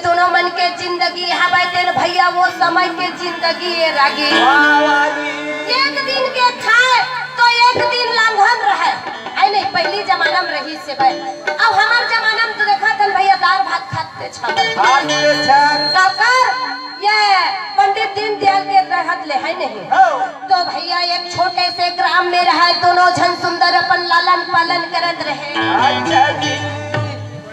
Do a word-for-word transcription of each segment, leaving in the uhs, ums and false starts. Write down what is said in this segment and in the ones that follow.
कोनो मन के जिंदगी हवय तेन भैया वो समय के जिंदगी ए रागी। वाह, वाह जी। एक दिन के खाए तो एक दिन लांघन रहय, है नहीं? पहली जमाना में रहिस हे भाई। अब हमर जमाना में तो देखत हन भैया, दार भात खात ते छावल। खात ते छावल। काकर ये पंडित दीनदयाल के रहत ले, है नहीं? हो। तो भैया एक छोटे से ग्राम में रहय, दोनों झन सुंदर अपन लालन पालन करत रहे। अच्छा जी।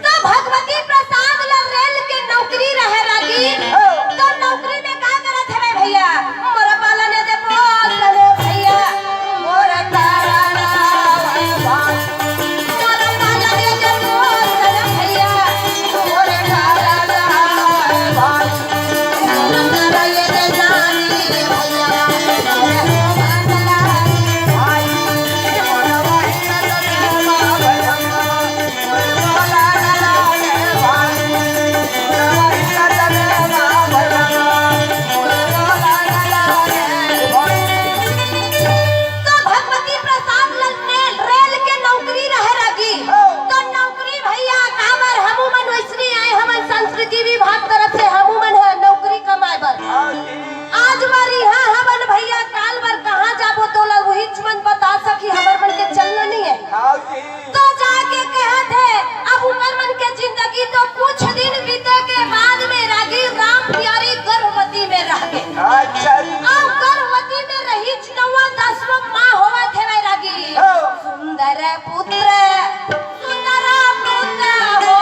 तो भगवती प्रसाद ला रेल के नौकरी रहे रागी। हो। तो नौकरी में का करत हवे भैया? मोर पालन दे पोसन भैया, मोर तारा ना भाई, मोर पालन दे पोसन भैया, मोर तारा ना भाई, मोर तारा ये दे जानी भैया, मोर पालन भाई, मोर भाई ना तो भाई। तो भगवती प्रसाद लल में रेल के नौकरी रहे रागी। तो नौकरी भैया काबर हमू मन वैसने आए, हमन संस्कृति विभाग तरफ से हमू मन ह नौकरी कमाए बर। आज बर इहाँ हमन भैया, काल बर कहाँ जाबो तोला उहीच मन बता सकी, हमर मन के चलना नहीं है। तो जाके कहत हे, अब उमर मन के जिंदगी तो कुछ दिन बीते के बाद में रागी राम प्यारी गर्भवती में रह गे। अच्छा जी। अब गर्भवती में रहिच नौवा दसवां माह होवत हे रागी। हो। सुंदर पुत्र, सुंदर पुत्र हो।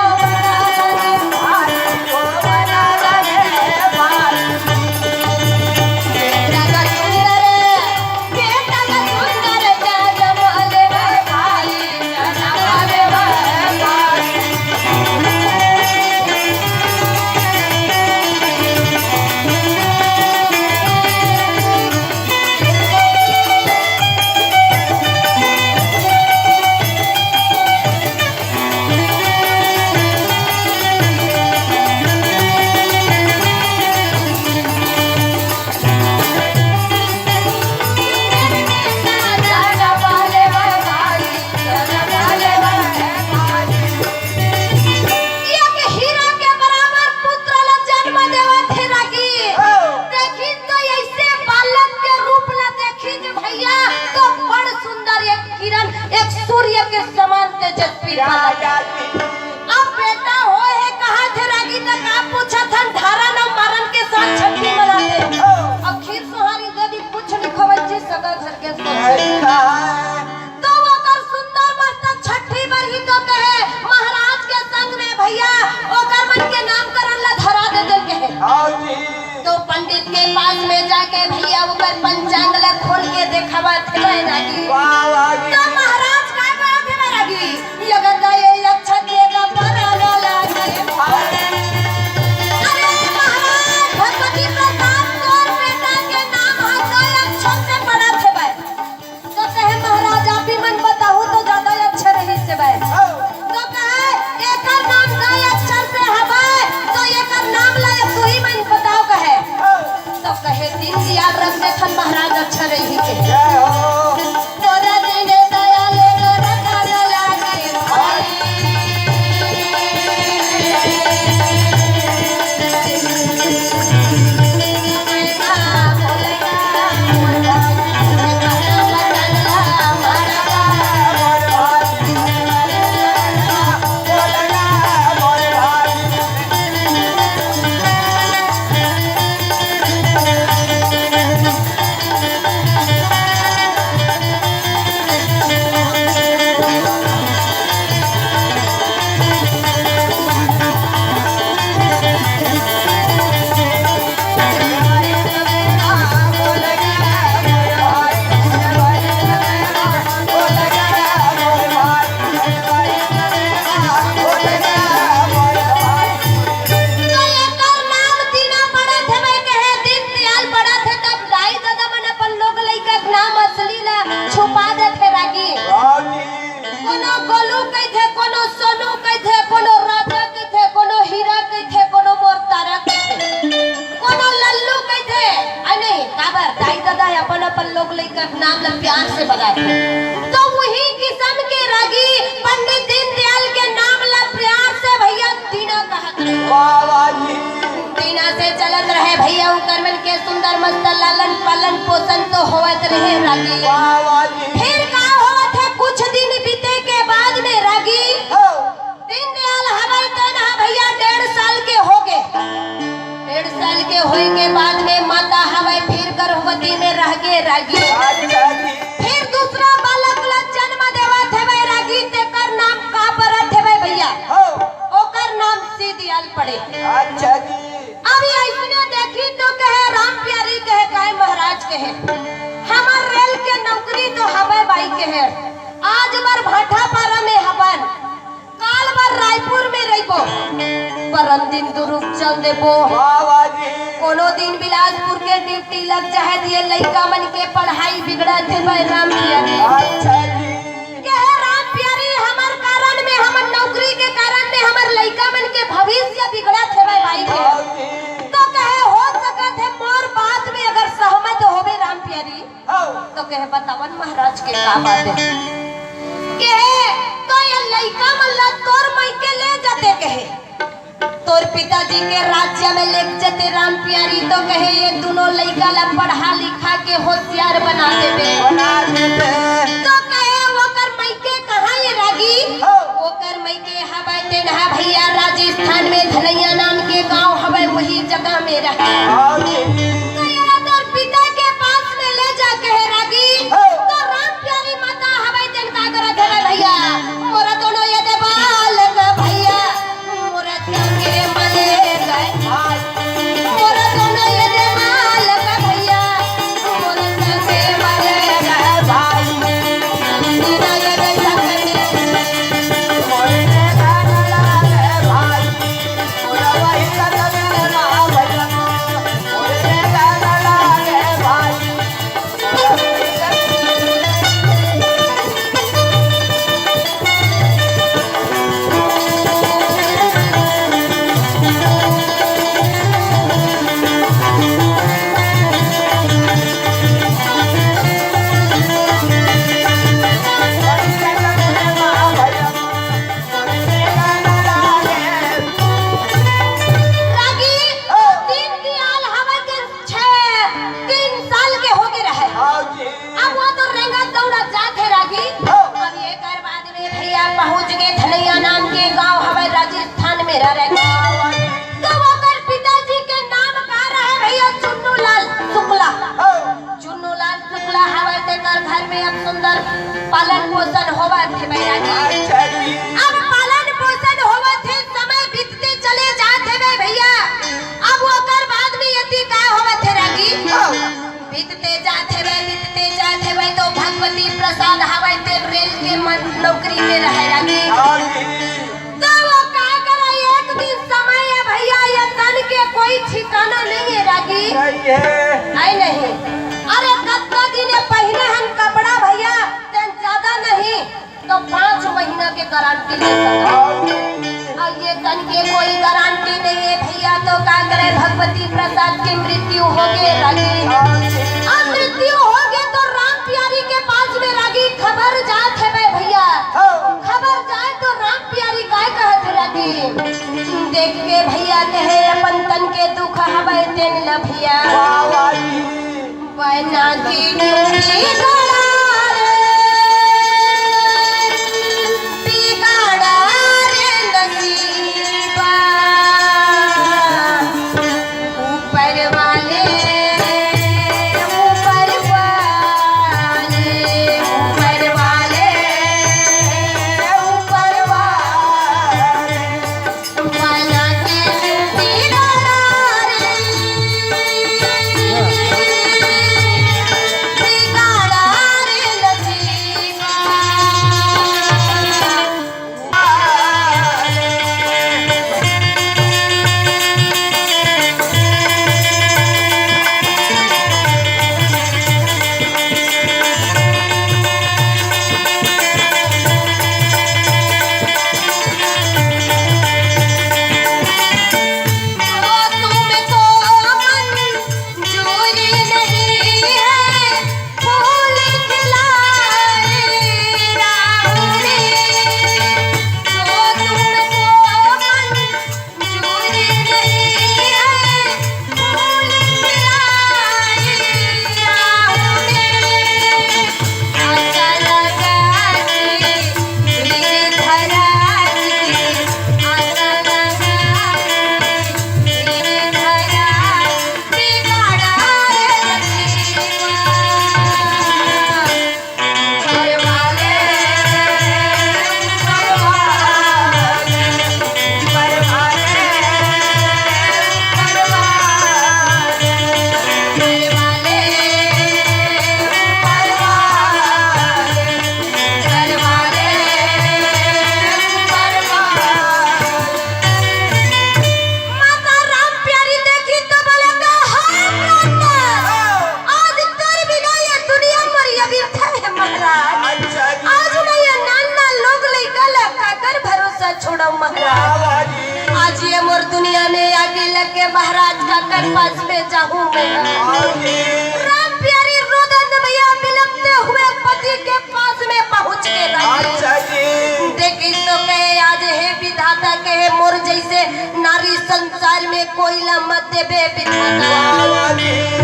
ये के हीरा के बराबर पुत्र ला जन्म देवत हे रागी। देखी तो ऐसे बालक के रूप ला देखी जे भैया, तो बड़ सुंदर एक किरण, एक सूर्य के समान तेजस्वी बालक। अब बेटा होय हे कहा थे रागी, त का पूछत हन, धारा न मारन के साथ छठी मनाते। अब खीर सोहारी दे दी, कुछ नहीं खवल जी, सदा घर के सोचे। तो ओकर सुंदर मस्तक छठी बर ही तो कहे, महाराज के संग में भैया ओकर मन के नामकरण ला धरा दे देल कहे। तो पंडित के पास में जाके भैया ओकर पंचांग ला खोल के देखावत हे रागी। तो महाराज का कहत हे रागी, ये गंगा ये अक्षत ये का पराना लागे। अरे महाराज, भगवती प्रसाद तोर बेटा के नाम ह दो अक्षर से पड़त हे भाई। तो कहे, महाराज, आप ही मन बताहू तो ज्यादा अच्छा रहिस हे भाई। तो कहे, एकर नाम दो अक्षर से हवय, तो एकर नाम ला अब तू ही मन बताओ कहे। तो कहे, दीनदयाल रख देथन महाराज, अच्छा रही के। तोरा दीनदयाल तोरा खाना लागे भाई। तो एकर नाम दीना पड़त हे, मैं कहे दीनदयाल पड़त हे, तब दाई ददा मन अपन लोग लइका के नाम असली ला छुपा देथे रागी। कोनो गोलू कहिथे, कोनो सोनू कहिथे, कोनो राजा कहिथे, कोनो हीरा कहिथे, कोनो मोर तारा कहिथे, कोनो लल्लू कहिथे। आ नहीं, काबर दाई ददा अपन अपन लोग लइका के नाम ला प्यार से बलाथे। तो वही किसम के रागी पंडित दीनदयाल के नाम ला प्यार से भैया दीना कहत रहे। वाह, वाह जी। चलत रहे भैया, उकर मन के सुंदर मस्त लालन पालन पोषण तो होवत रहे रागी। वाह, वाह जी। फिर का होवत है, कुछ दिन बीते के बाद में रागी, हो। दीनदयाल हवय तेन ह भैया डेढ़ साल के हो गे। डेढ़ साल के होए के बाद में माता हवय फिर गर्भवती में रह गे रागी। अच्छा जी। फिर दूसरा बालक ला जन्म देवत हवय रागी, तेकर नाम का परत हवय भैया? हो। ओकर नाम सीदियाल पड़े। अच्छा जी। अब ये अइसने देखी तो कहे राम प्यारी, कहे काय महाराज, कहे हमर रेल के नौकरी तो हवय बाई, कहे आज बर भाटापारा में हवन, काल बर रायपुर में रहिबो, परन दिन दुरुग चल देबो। वाह, वाह जी। कोनो दिन बिलासपुर के ड्यूटी लग जाए, दिए लइका मन के पढ़ाई बिगड़त हे भाई राम प्यारी। अच्छा जी। कहे राम प्यारी, हमर कारण में, हमर नौकरी के कारण में हमर लइका मन के भविष्य बिगड़त हे भाई, भाई के। वाह जी। तो कहे हो सकत हे मोर बात में अगर सहमत होबे राम प्यारी, हौ। तो कहे बतावन महाराज के का बात हे। कहे तो ये लइका मन ला तोर मइके ले जाते, कहे तोर पिताजी के राज्य में ले जाते राम प्यारी, तो कहे ये दुनों लइका ला पढ़ा लिखा के होशियार बना देबे। बना देबे। तो कहे ओकर मइके कहाँ ये रागी? हौ। ओकर मइके हवय तेन ह भैया राजस्थान में धनैया नाम के गांव हवय, वही जगह में रहे। हाँ जी। तो ये तोर पिता के पास में ले जा कहे रागी। हाँ। तो राम प्यारी माता हवय तेन का करत हवय भैया, मोरा दोनों ये दे बालक भैया, मोरा संगे मले गए। हाँ। मोरा दोनों ये दे बालक भैया, मोरा संगे मले गए भाई। रागी, दीनदयाल हवय के छह, तीन साल के होगे रहे। हाँ जी। अब वो तो रेंगत दौड़त जात हे रागी। हाँ। अब एकर बाद में भैया पहुँच गे धनैया नाम के गांव हवय राजस्थान में रहे। हाँ जी। तो ओकर पिताजी के नाम का रहे भैया? चुन्नू लाल शुक्ला। हाँ। चुन्नू लाल शुक्ला हवय, तेकर घर में अब सुंदर पालन पोषण होवत हे बैरागी। अच्छा जी। अब पालन पोषण होवत हे, समय बीतते चले जात हे भैया। अब ओकर बाद में यति का होवत हे रागी? हाँ। बीतते जात हे, बीतते जात हे, तो भगवती प्रसाद हवय, ते रेल के मन नौकरी में रहे रागी। हाँ जी। त वो का करे, एक दिन समय हे भैया, ये तन के कोई ठिकाना नहीं हे रागी। नहीं हे। है नहीं। अरे कतना दिन हे पहिने हन कपड़ा भैया, तेन ज्यादा नहीं तो पाँच महीना के गारंटी ले सकत। और ये तन के कोई गारंटी नहीं हे भैया, तो का करे, भगवती प्रसाद के मृत्यु होगे रागी। अब मृत्यु होगे तो राम प्यारी के पास में रागी खबर जात हे बे भैया। हाँ। खबर जाए तो राम प्यारी काय कहत हे रागी? देख के भैया कहे अपन तन के दुख हवय तेन ल भैया। वाह, वाह जी। बना के ड्यूटी गड़ा रे, बिगाड़ा रे नसीबा। ऊपर वाले, ऊपर वाले, ऊपर वाले, ऊपर वाले। महाराज, आज ये मोर दुनिया में आगी लग के महाराज काकर पास में जाहूं मैं। राम प्यारी रोदन भैया बिलखते हुए पति के पास में पहुंच के रही। अच्छा जी। देखी तो कहे, आज हे विधाता, कहे मोर जैसे नारी संसार में कोई ला मत देबे विधाता।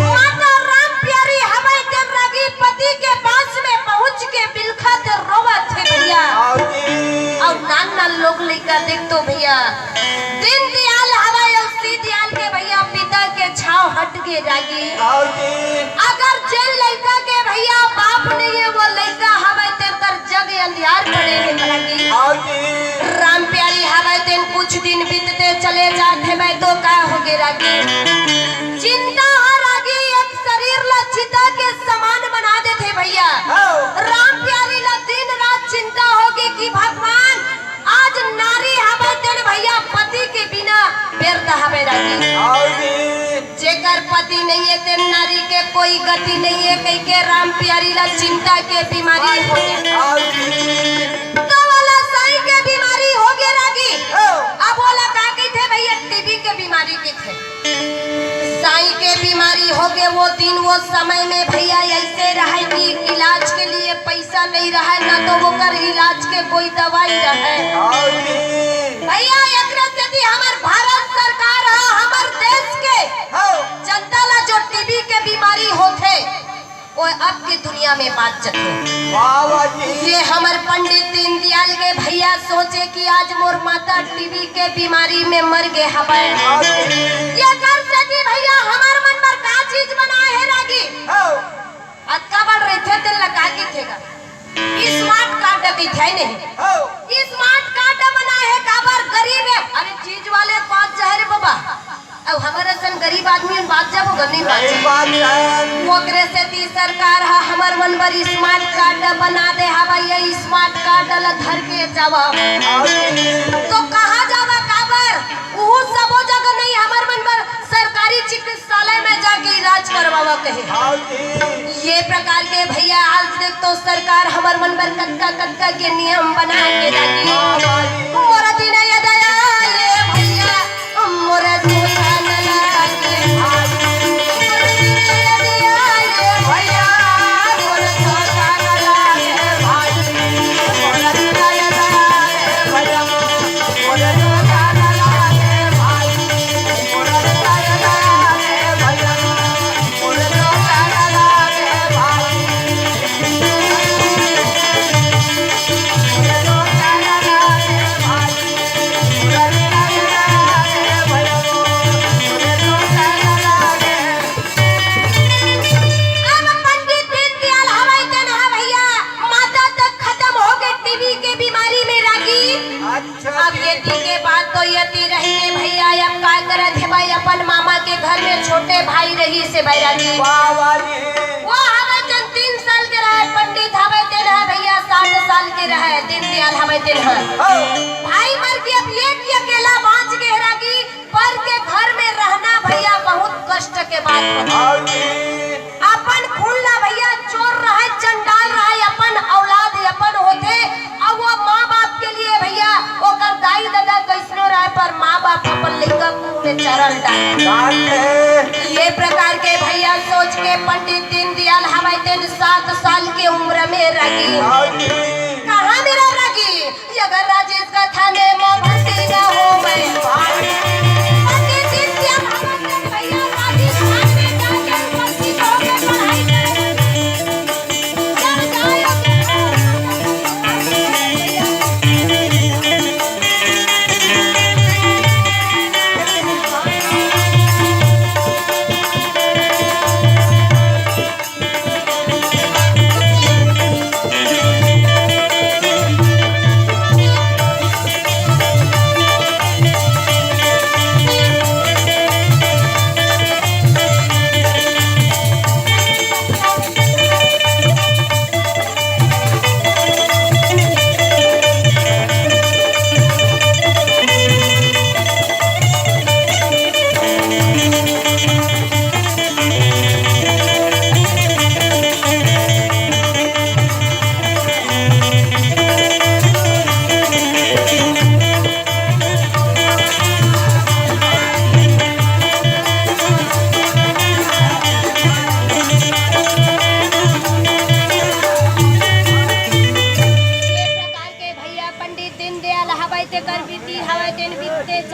माता राम प्यारी हवय तेन रागी पति के पास में पहुंच के बिलखत रोवत हे भैया। अउ नान नान लोग लइका देख तो भैया, दीन दयाल हवय अउ सी दयाल के भैया पिता के छाव हट गे रागी। अगर जेन लइका के भैया बाप नहीं है, वो लइका हवय तेकर जग अंधियार पड़े हे रागी। राम प्यारी हवय तेन कुछ दिन बीतते चले जात हेवय तो का होगे रागी? चिंता ह रागी एक शरीर ला चिता के समान बना देथे भैया। राम प्यारी ला दिन रात चिंता होगे कि भगवान आज नारी हवय तेन भैया पति के बिना व्यर्थ हवय रागी। जेकर पति नहीं है तेन नारी के कोई गति नहीं है कहिके राम प्यारी ला चिंता के बीमारी होगे। तो वाला साई के बीमारी होगे रागी। अब ओला का कहिथे भैया? टीबी के बीमारी कहिथे। साई के बीमारी होगे वो दिन वो समय में भैया ऐसे रहे कि इलाज के लिए पैसा नहीं रहे, ना तो ओकर इलाज के कोई दवाई रहे। भैया एकरे सेती हमर भारत सरकार ह हमर देश के जनता ला जो टीबी के बीमारी होथे वो अब के दुनिया में बात चलथे। ये हमर पंडित दीनदयाल के भैया सोचे कि आज मोर माता टीबी के बीमारी में मर गे हवय। ये कर सेती भैया हमर मन बर का चीज बनाए हे रागी? अतका बड़ रहिथे तेन ला का कहिथे गा? स्मार्ट कार्ड कहिथे नहीं। स्मार्ट कार्ड बनाए हे काबर? गरीब हे। अरे चीज वाले पास जाए रे बाबा। अब हमर असन गरीब आदमी मन बात जाबो गा, नहीं बात जाबो। ओकरे सेती सरकार ह हमर मन बर स्मार्ट कार्ड बना दे हवय। ये स्मार्ट कार्ड ला धर के जावा। तो कहाँ जावा काबर? उहू सबो जगह नहीं, हमर मन बर सरकारी चिकित्सालय में जाके इलाज करवावा कहे। ये प्रकार के भैया आज देख तो सरकार हमर मन बर कतका कतका के नियम बना के रागी। मोर दिन ये दया ये भैया, मोर सुतन लागे भाई। मोर दिन ये दया ये भैया, मोर सुतन लागे भाई। मोर दिन ये दया ये भैया, मोर सुतन लागे भाई। अब पंडित दीनदयाल हवय तेन ह भैया, माता तक खत्म हो गए टीबी के बीमारी में रागी। अच्छा। अब ये दी के बात तो ये दी रही है भैया, अब का करत हे भाई, अपन मामा के घर में छोटे भाई रही से बैरागी। वाह, वाह जी। वो हवय जन तीन साल के रहे, पंडित हवय तेन ह भैया सात साल के रहे, दीनदयाल हवय तेन ह। हो। भाई मर के अब ये की अकेला बांच के रागी, पर के घर में रहना भैया बहुत कष्ट के बात होथे। हाँ जी। अपन खून ला भैया चोर रहे, चंडाल रहे, अपन औलाद अपन होथे, अउ वो माँ बाप के लिए भैया ओकर दाई ददा कैसनो रहे, पर माँ बाप अपन लइका कुएं में चरल डाले। डाले। ये प्रकार के भैया सोच के पंडित दीनदयाल हवय तेन सात साल के उम्र में रागी। हाँ जी। कहाँ मेरा रागी? ये अगर राजेश कथा में मोमबत्ती न होवय। पंडित दीनदयाल हवय तेन भैया राजस्थान में जाके उपस्थित होके पढ़ाई करे।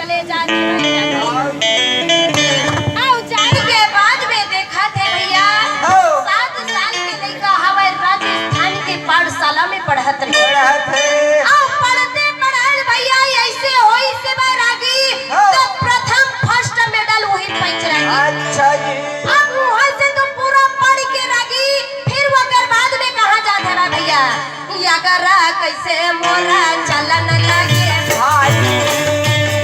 ले जात हे भैया। अउ जाए के बाद में देखत हे भैया, हो। सात साल के लइका हवय, राजस्थान के पाठशाला में पढ़त रहे। पढ़त हे। अउ पढ़ते पढ़त भैया ऐसे होइस हे रागी, हो। तो प्रथम first medal उही पाइस रागी। अच्छा जी। अब उहाँ से तो पूरा पढ़ के रागी, फिर ओकर बाद में कहाँ जात हे भैया? यागरा कैसे मोरा चलन लागे भाई,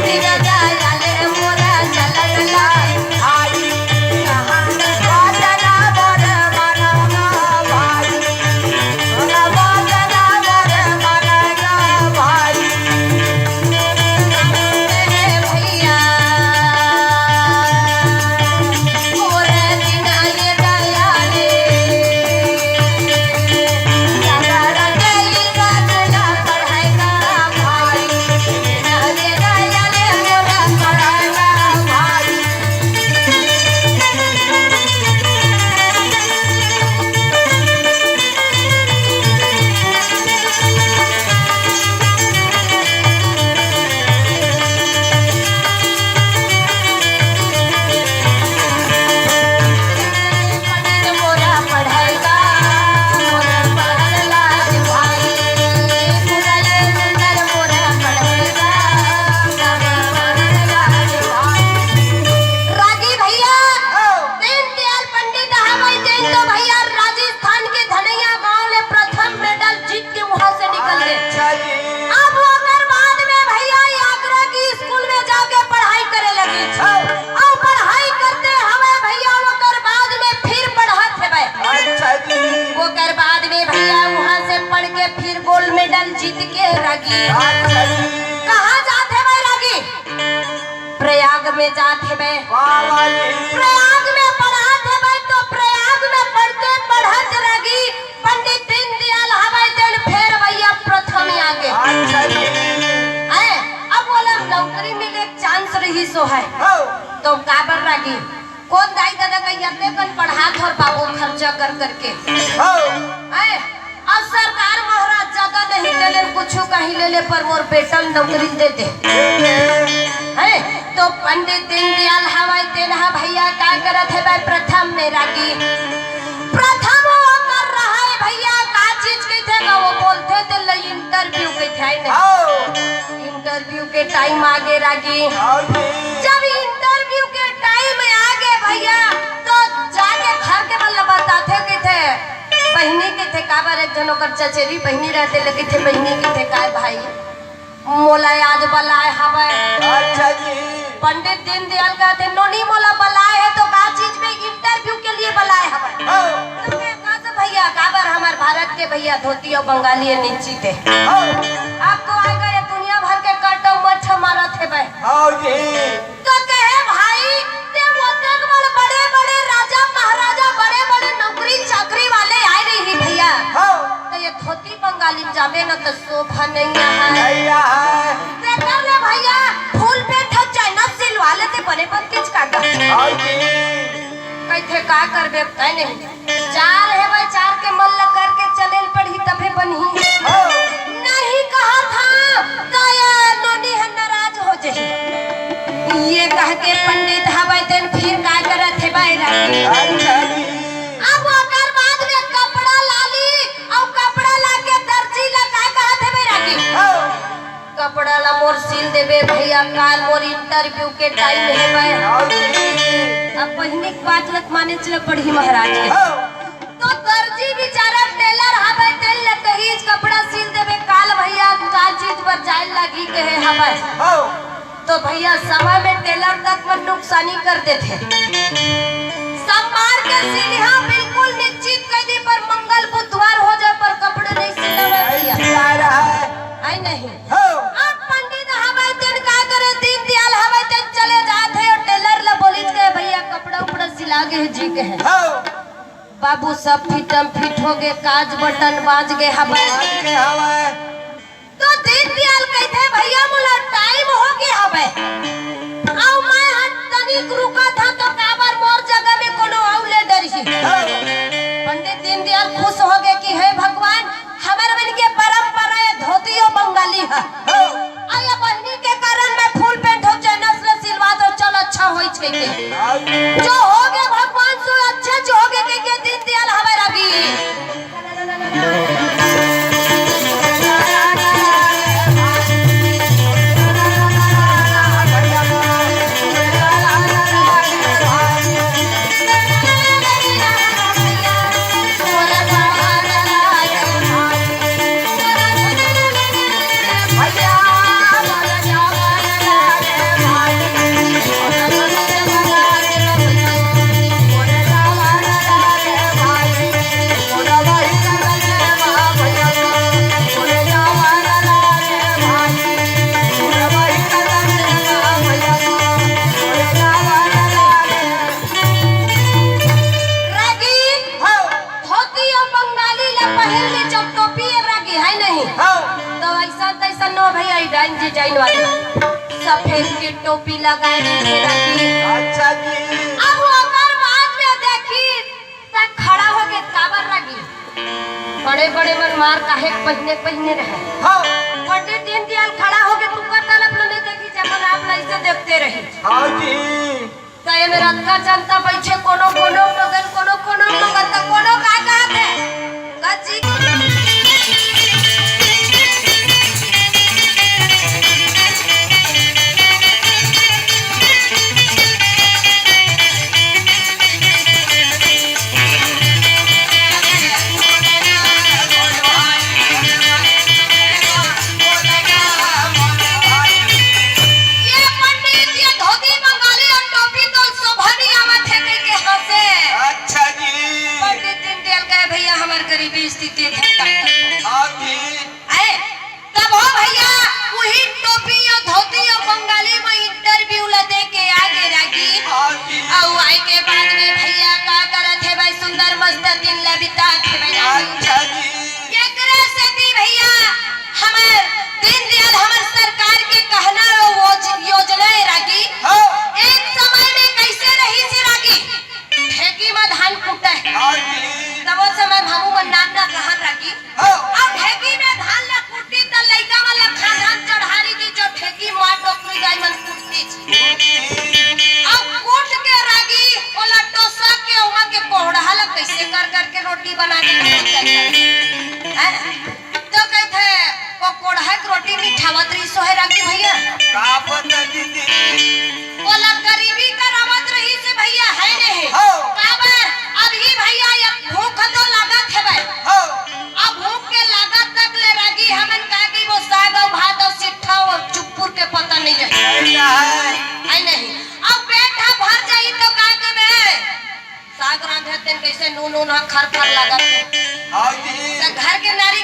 बिना दया ले मोरा चलन लागे भाई, कहाँ बाजना बर मनवा भाई, बाजना बर मनवा भाई, रे भैया, मोरा बिना ये दया ले। रागी भैया, दीनदयाल पंडित हवय, जेन तो भैया राजस्थान के धनैया गांव ले प्रथम medal जीत के वहां से निकल गे। अच्छा जी। अब ओकर बाद में भैया आगरा की स्कूल में जाके पढ़ाई करे लगे। हाँ। अउ पढ़ाई करते हवय भैया, ओकर बाद में फिर पढ़त हवय। अच्छा जी। ओकर बाद में भैया वहां से पढ़ के फिर gold medal जीत के रागी। अच्छा जी। कहाँ जात हवय रागी? प्रयाग में जात हवय। वाह, वाह जी। प्रयाग में पढ़त हवय तो प्रयाग में पढ़ते पढ़त रागी पंडित दीनदयाल हवय तेन फेर भैया प्रथम आगे। अच्छा जी। हैं, अब ओला नौकरी मिले के chance रहिस हे। हो। तो काबर रागी? कोन दाई ददा कहिथे अतेकन पढ़ात हंव बाबू खर्चा कर करके। हो। हैं, अब सरकार महाराज ज्यादा नहीं दे ले, कुछु कहीं ले ले, पर मोर बेटा ल नौकरी दे दे। दे दे। हैं, तो पंडित दीनदयाल हवय तेन ह भैया का करत हवय प्रथम में रागी। प्रथम ओकर रहय भैया, का चीज कहिथे का वो बोलथे तेला interview कहिथे, हे ना? हाँ। Interview के time आगे रागी। हाँ जी। जब interview के time आगे भैया, तो जाके घर के मन ल बताथे कहिथे, बहिनी कहिथे, काबर एक झन ओकर चचेरी बहिनी रहिथे, ले कहिथे, बहिनी कहिथे, काय भाई, मोला आज बलाय हवय। अच्छा जी। पंडित दीनदयाल कहिथे, नोनी मोला बलाय हे तो का चीज में interview के लिए बलाय हवय? हाँ। तो मैं कहा तो भैया, काबर हमर भारत के भैया धोती अउ बंगाली हे निश्चित हे। हाँ। अब तो आय गा दुनिया भर के काटो मठ मारत हवय। हाँ जी। तो कहे भाई, ते ओतेक बड़ बड़े-बड़े राजा महाराजा, बड़े-बड़े नौकरी चाकरी वाले आय रही भैया। हाँ। तो ये धोती बंगाली में जाबे न तो शोभा नहीं है। नहीं है। तेकर ले भैया, full pant हो चाहे ना सिलवा लेते बने बनतीच काटा। हाँ जी। कहिथे का करबे, तय नहीं। चार हे भाई, चार के मन ल करके चले ल पड़ही, तभे बनही। हाँ। नहीं कहा था, तो ये नोनी ह नाराज हो जाही। ये कह के पंडित हवय तेन फिर का करत हवय रागी। अच्छा जी। अब ओकर बाद में कपड़ा ला ली, अउ कपड़ा ला के दर्जी ला का कहत हवय रागी। हाँ। कपड़ा ला मोर सिल देबे भैया, काल मोर interview के time हे भाई। हाँ जी। अब पहिली के बात ल त मानेच ल पड़ही महाराज के। हाँ। तो दर्जी बेचारा tailor हवय, तेन ल कहिस कपड़ा सिल देबे काल भैया, का चीज बर जाय ल लागही कहे हवय। हाँ। तो भैया समय में tailor तक में नुकसानी कर देथे। सब मार के सिलिहा बिल्कुल निश्चित कर दी, पर मंगल बुधवार हो जाय पर कपड़े नहीं सिलावे भैया। नहीं सिला रहा है। आई नहीं। हो। अब पंडित हवय तेन का करे, दीनदयाल हवय तेन चले जात हे अउ tailor ल बोलिस के भैया कपड़ा उपड़ा सिला गे हे जी कहे। हो। बाबू सब फिटम फिट हो गे, काज बटन बाज गे हवय। बाज गे हवय। तो दीनदयाल कहिथे, "भैया मोला time हो गे हवय। अउ मैं ह तनिक रुकत हंव तो काबर मोर जगह में कोनो अउ ले डरही।" हो। पंडित दीनदयाल खुश हो गे कि हे भगवान, हमर मन के परंपरा हे धोती अउ बंगाली ह। हो। अउ ये बहिनी के कारण मैं full pant हो जाय डिजाइन डिजाइन वाली सफेद के टोपी लगाए रहिसे रागी। अच्छा जी। अब ओकर बाद में देखी त खड़ा होके काबर रागी, बड़े बड़े मन मार काहे पहिने पहिने रहे। हाँ। पंडित दीनदयाल खड़ा होके तुकर तलफ ल नइ देखिस, अपन आप ल अइसे देखते रहिस। हाँ जी। त एमे रतका जनता बइठे, कोनो कोनो मगन, कोनो कोनो मगन, त कोनो का कहत हे? कच्ची ये पंडित, ये धोती बंगाली अउ टोपी तो शोभा नइ आवत हे कहिके हंसे। अच्छा जी। पंडित दीनदयाल कहे, भइया, हमर गरीबी स्थिति हे। हाँ जी। आए, तब हो भइया, उही टोपी अउ धोती अउ बंगाली म interview ल दे के आगे रागी। हाँ जी। अउ आए के बाद में भइया का करत हे भाई, सुंदर मस्त दिन ल बितात हे भाई रागी। अच्छा जी। एकरे सेती भइया, हमर दीनदयाल, हमर सरकार के कहना अउ वो ज-, योजना हे रागी। हाँ। एक समय में कइसे रहिसे रागी? ढेंकी म धान कूटे। हाँ जी। तब ओ समय भामू मन नान नान रहन रागी। हाँ। अउ ढेंकी में धान ल कूटी त लइका मन ल खाधान चढ़ारी जी जो ढेंकी मार डोकरी गाय मन कूटती। अउ कूट के रागी ओला टोसा के ओमा के कोहड़ा ल कइसे कर कर के रोटी बना के खाए जाए। हैं? तो कहिथे, ओ कोढ़ा के रोटी मिठावत रहिस हे रागी भइया। का पता दीदी? ओला गरीबी करावत रहिस हे भइया, हे नहीं? हो। काबर? अभी भइया, ये भूख तो लागत हे भाई। हो। अब भूख के लागत तक ले रागी हमन का कहिबो, साग अउ भात अउ सिट्ठा अउ चुप्पुर के पता नइ हे। सही कहा है। हे नहीं? अब पेट ह भर जाही तो का कहिबे? साग रांधे तेन कइसे नून उन ह खर खर लागत हे। हाँ जी। त घर के नारी